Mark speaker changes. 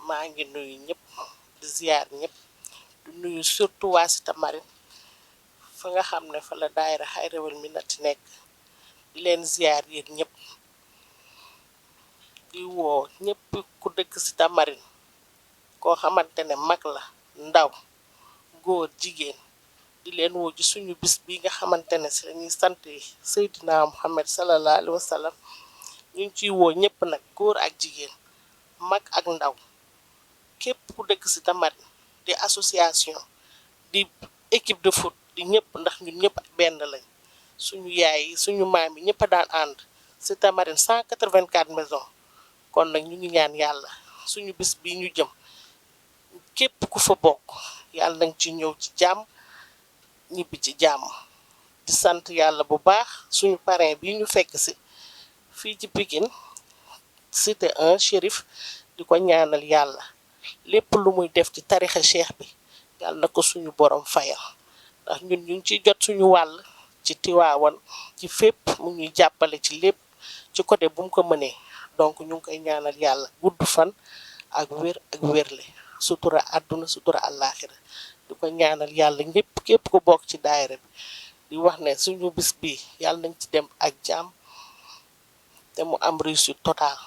Speaker 1: maa ngi nuyu ñëpp di ziar ñëpp di nuyu surtout waa Cité Marine fa nga xam ne fa la daayira Xayrawal Minati nekk di leen ziar yéen ñëpp di woo ñëpp ku dëkk Cité Marine koo xamante ne mag la ndaw góor jigéen di leen woo ci suñu bis bi nga xamante ne si lañuy sant Seydina Muhammad sallallahu alayhi wa sallam ñu ngi ciy woo ñëpp nag góor ak jigéen mag ak ndaw képp ku dëkk Cité Marine di association di équipe de foot di ñëpp ndax ñun ñëpp benn lañ suñu yaay yi suñu maam yi ñëpp a daan ànd Cité Marine 184 maisons kon nag ñu ngi ñaan yàlla suñu bis bi ñu jëm képp ku fa bokk yàlla nañ ci ñëw ci jàmm ñibbi ci jàmm di sant yàlla bu baax suñu parrain bi ñu fekk si fii ci Pikine Cité 1 Chérif di ko ñaanal yàlla lépp lu muy def ci tarixa cheikh bi yàlla na ko suñu borom fayal ndax ñun ñu ngi ciy jot suñu wàll ci Tiwaawan ci fépp mu ñuy jàppale ci lépp ci côté bu mu ko mënee donc ñu ngi koy ñaanal yàlla gudd fan ak wér ak wérle sutura àdduna sutura àllaaxira di ko ñaanal yàlla ñëpp képp ku bokk ci daayira bi di wax ne suñu bis bi yàlla nañ ci dem ak jàmm te mu am réussite totale